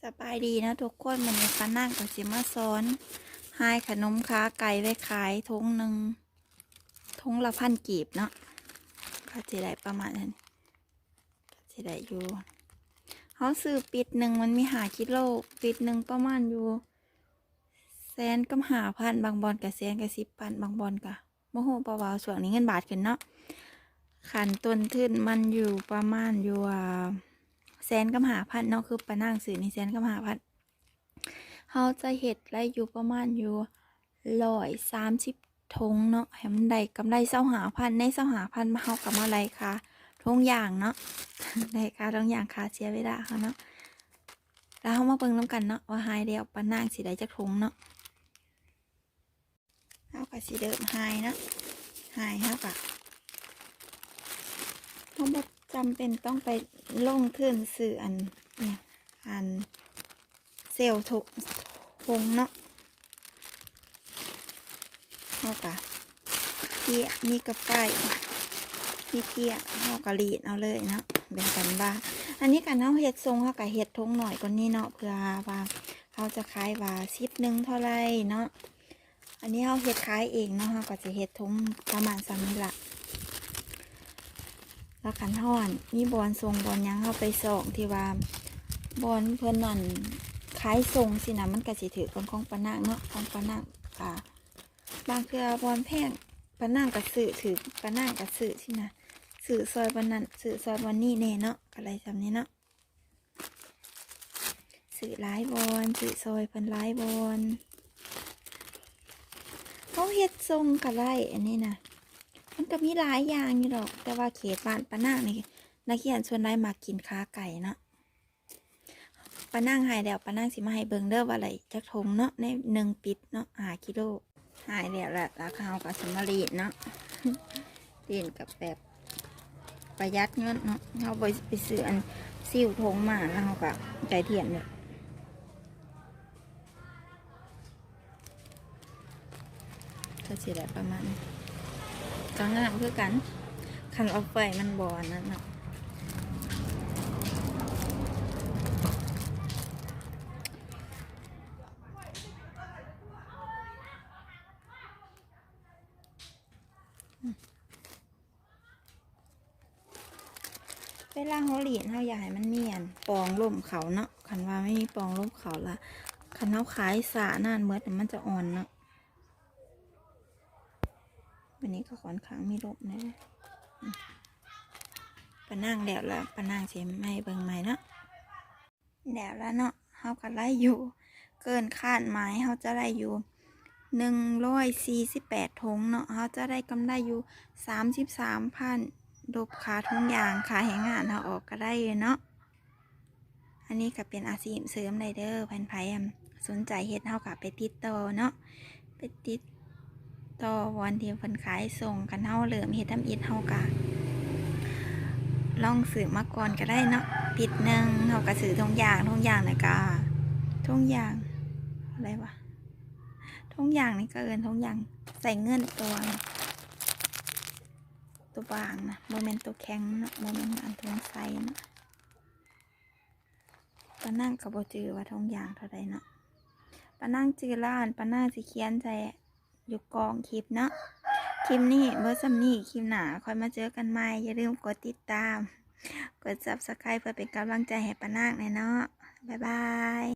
ສະບາຍດີເນາະທຸກຄົນ, ມື້ນີ້ປ້ານາງກໍຊິມາສອນຫາຍຂະໜົມຂາໄກ່ໄວ້ຂາຍ ຖົງໜຶ່ງ ຖົງລະພັນກີບເນາະ, ກໍຊິໄດ້ປະມານນັ້ນ ກໍຊິໄດ້ຢູ່. ເຮົາຊື້ປິດໜຶ່ງມັນມີຫ້າກິໂລ, ປິດໜຶ່ງປະມານຢູ່ແສນກັບຫ້າພັນ, ບາງບ່ອນກໍແສນກັບສິບພັນ, ບາງບ່ອນກໍ ບໍ່ຮູ້ ເພາະວ່າຊ່ວງນີ້ເງິນບາດຂຶ້ນເນາະ. ຄັນຕົ້ນທຶນມັນຢູ່ປະມານຢູ່ ອ່າ ແສນກັບຫ້າພັນເນາະ, ຄືປ້ານາງຊື້ນີ້ແສນກັບຫ້າພັນ. ເຮົາຈະເຮັດໄດ້ຢູ່ປະມານຢູ່ຮ້ອຍສາມສິບຖົງເນາະ, ໃຫ້ມັນໄດ້ກຳໄລຊາວຫ້າພັນ, ໃນຊາວຫ້າພັນເຮົາກໍມາໄລ່ຄ່າຖົງຢາງເນາະ, ໄລ່ຄ່າຖົງຢາງ ຄ່າເສຍເວລາເຮົາເນາະ. ແລ້ວເຮົາມາເບິ່ງນຳກັນເນາະ ວ່າຫາຍແລ້ວປ້ານາງຊິໄດ້ຈັກຖົງເນາະ. ເຮົາກໍຊິເລີ່ມຫາຍເນາະ, ຫາຍເຮົາກໍ ເຮົາບໍ່ຈຳເປັນຕ້ອງໄປລົງທຶນຊື້ອັນ ອີ່ຫຍັງ ອັນເຊວໂທ ຖົງເນາະ. ເຮົາກໍເຈຍ ມີກະໄຟ ມີເຈຍ ເຮົາກໍລີດເອົາເລີຍເນາະ ແບ່ງປັນບາດ. ອັນນີ້ຄັນເຮົາເຮັດຊົງ ເຮົາກໍເຮັດຖົງໜ້ອຍກວ່ານີ້ເນາະ ເພື່ອວ່າເຮົາຈະຂາຍວ່າສິບໜຶ່ງເທົ່າໃດເນາະ. ອັນນີ້ເຮົາເຮັດຂາຍເອງເນາະ, ເຮົາກໍຈະເຮັດຖົງປະມານສ່ຳນີ້ລະ. ແລ້ວຄັນເຮົາ ອັນ ມີບ່ອນສົ່ງບ່ອນຫຍັງ ເຮົາໄປຊອກທີ່ວ່າບ່ອນເພິ່ນ ອັນ ຂາຍສົ່ງຊີ້ນະ ມັນກໍຊິຖືກກວ່າຂອງປ້ານາງເນາະ. ຂອງປ້ານາງກໍບາງເທື່ອບ່ອນແພງ ປ້ານາງກໍຊື້ຖືກ ປ້ານາງກໍຊື້ຊີ້ນະ, ຊື້ຊ່ອຍບ່ອນນັ້ນ ຊື້ຊ່ອຍບ່ອນນີ້ແດ່ເນາະ, ກໍໄດ້ສ່ຳນີ້ເນາະ. ຊື້ຫຼາຍບ່ອນ ຊື້ຊ່ອຍເພິ່ນຫຼາຍບ່ອນ. ເຮົາເຮັດຊົງກໍໄດ້ ອັນນີ້ນະ ມັນກໍມີຫຼາຍຢ່າງຢູ່ດອກ, ແຕ່ວ່າເຂດບ້ານປ້ານາງນີ້ ນັກຮຽນສ່ວນຫຼາຍມັກກິນຂາໄກ່ເນາະ. ປ້ານາງຫາຍແລ້ວ ປ້ານາງຊິມາໃຫ້ເບິ່ງເດີວ່າໄດ້ຈັກຖົງເນາະ ໃນໜຶ່ງປິດເນາະ ຫ້າກິໂລ. ຫາຍແລ້ວລະ ລະເຮົາກໍຊິມາລີດເນາະ, ລີດກັບແບບປະຢັດເງິນເນາະ. ເຮົາບໍ່ໄປຊື້ອັນຊິວຖົງມາ ລະເຮົາກໍໃຈທຽນເນາະ. ກໍຊິໄດ້ປະມານນີ້ ກໍງາມຄືກັນ ຄັນວ່າໄຟມັນບໍ່ອັນນັ້ນເນາະ. ເວລາເຮົາລີດ ເຮົາຢາກໃຫ້ມັນມີອັນປ່ອງລົມເຂົ້າເນາະ, ຄັນວ່າມັນມີປ່ອງລົມເຂົ້າລະ ຄັນເຮົາຂາຍຊ້ານານໝົດ ມັນຈະອ່ອນເນາະ. ບັດນີ້ກໍຂ້ອນຂ້າງມີລົມແດ່. ອືມ ປ້ານາງແລ້ວລະ ປ້ານາງຊິໃຫ້ເບິ່ງໃໝ່ເນາະ. ແລ້ວລະເນາະ ເຮົາກໍໄດ້ຢູ່ ເກີນຄາດໝາຍ ເຮົາຈະໄດ້ຢູ່ໜຶ່ງຮ້ອຍສີ່ສິບແປດຖົງເນາະ, ເຮົາຈະໄດ້ກຳໄລຢູ່ສາມສິບສາມພັນ ລົບຄ່າຖົງຢາງ ຄ່າແຮງງານເຮົາອອກກໍໄດ້ເນາະ. ອັນນີ້ກໍເປັນອາຊີບເສີມໄດ້ເດີ, ຄັນໃຜ ອັນ ສົນໃຈເຮັດ ເຮົາກໍໄປຕິດຕໍ່ເນາະ, ໄປຕິດ ຕໍ່ບ່ອນທີ່ເພິ່ນຂາຍສົ່ງ. ຄັນເຮົາເລີ່ມເຮັດທຳອິດ ເຮົາກະລອງຊື້ມາກ່ອນກໍໄດ້ເນາະ, ປິດໜຶ່ງ ເຮົາກະຊື້ຖົງຢາງ, ຖົງຢາງນີ້ກະ ຖົງຢາງ ອະໄລວະ ຖົງຢາງນີ້ກະເອີ້ນຖົງຢາງໃສ່ເງິນຕົວ ຕົວບາງນະ, ບໍ່ແມ່ນຕົວແຂງເນາະ, ບໍ່ແມ່ນອັນຖົງໃສ່ເນາະ. ປານາງກໍບໍ່ຈື່ວ່າຖົງຢາງເທົ່າໃດເນາະ, ປານາງຈື່ລ້ານ ປານາງຊິຂຽນໃສ່ຢູ່ກ້ອງຄລິບເນາະ. ຄລິບນີ້ເບິດສ່ຳນີ້, ຄລິບໜ້າຄ່ອຍມາເຈີກັນໃໝ່. ຢ່າລືມກົດຕິດຕາມ ກົດ Subscribe ເພື່ອເປັນກຳລັງໃຈໃຫ້ປານາງແດ່ເນາະ. ບາຍບາຍ.